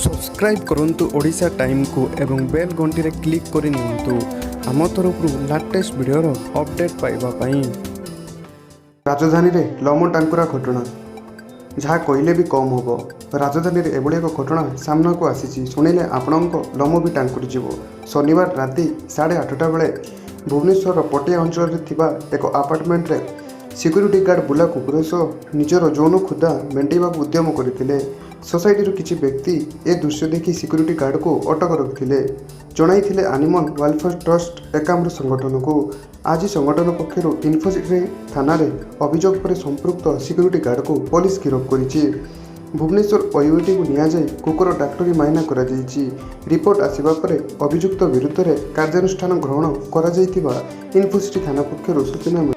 Subscribe କରନ୍ତୁ ଓଡ଼ିଶା ଟାଇମ୍କୁ ଏବଂ bail ଘଣ୍ଟିରେ click କରି ନିଅନ୍ତୁ ଆମ ତରଫରୁ ଲାଟେଷ୍ଟ ଭିଡ଼ିଓର ଅପଡ଼େଟ୍ ପାଇବା ପାଇଁ। ରାଜଧାନୀରେ ଲୋମ ଟାଙ୍କୁରା ଘଟଣା, ଯାହା କହିଲେ ବି କମ୍ ହେବ। ରାଜଧାନୀରେ ଏଭଳି ଏକ ଘଟଣା ସାମ୍ନାକୁ ଆସିଛି, ଶୁଣିଲେ ଆପଣଙ୍କ ଲୋମ ବି ଟାଙ୍କୁରି ଯିବ। ଶନିବାର ରାତି 8:30 ବେଳେ ଭୁବନେଶ୍ୱରର ପଟିଆ ଅଞ୍ଚଳରେ ଥିବା ଏକ ଆପାର୍ଟମେଣ୍ଟରେ ସିକ୍ୟୁରିଟି ଗାର୍ଡ଼ ବୁଲା କୁକୁର ସହ ନିଜର ଯୌନ କ୍ଷୁଧା ମେଣ୍ଟାଇବାକୁ ଉଦ୍ୟମ କରିଥିଲେ। ସୋସାଇଟିର କିଛି ବ୍ୟକ୍ତି ଏ ଦୃଶ୍ୟ ଦେଖି ସିକ୍ୟୁରିଟି ଗାର୍ଡ଼କୁ ଅଟକ ରଖିଥିଲେ। ଜଣାଇଥିଲେ ଆନିମଲ୍ ୱେଲଫେୟାର ଟ୍ରଷ୍ଟ ଏକାମ୍ର ସଂଗଠନକୁ। ଆଜି ସଂଗଠନ ପକ୍ଷରୁ ଇନଫୋସିଟି ଥାନାରେ ଅଭିଯୋଗ ପରେ ସମ୍ପୃକ୍ତ ସିକ୍ୟୁରିଟି ଗାର୍ଡ଼କୁ ପୋଲିସ ଗିରଫ କରିଛି। ଭୁବନେଶ୍ୱର ଓୟୁଏଟିକୁ ନିଆଯାଇ କୁକୁର ଡାକ୍ତରୀ ମାଇନା କରାଯାଇଛି। ରିପୋର୍ଟ ଆସିବା ପରେ ଅଭିଯୁକ୍ତ ବିରୁଦ୍ଧରେ କାର୍ଯ୍ୟାନୁଷ୍ଠାନ ଗ୍ରହଣ କରାଯାଇଥିବା ଇନଫୋସିଟି ଥାନା ପକ୍ଷରୁ ସୂଚନା ମିଳିଛି।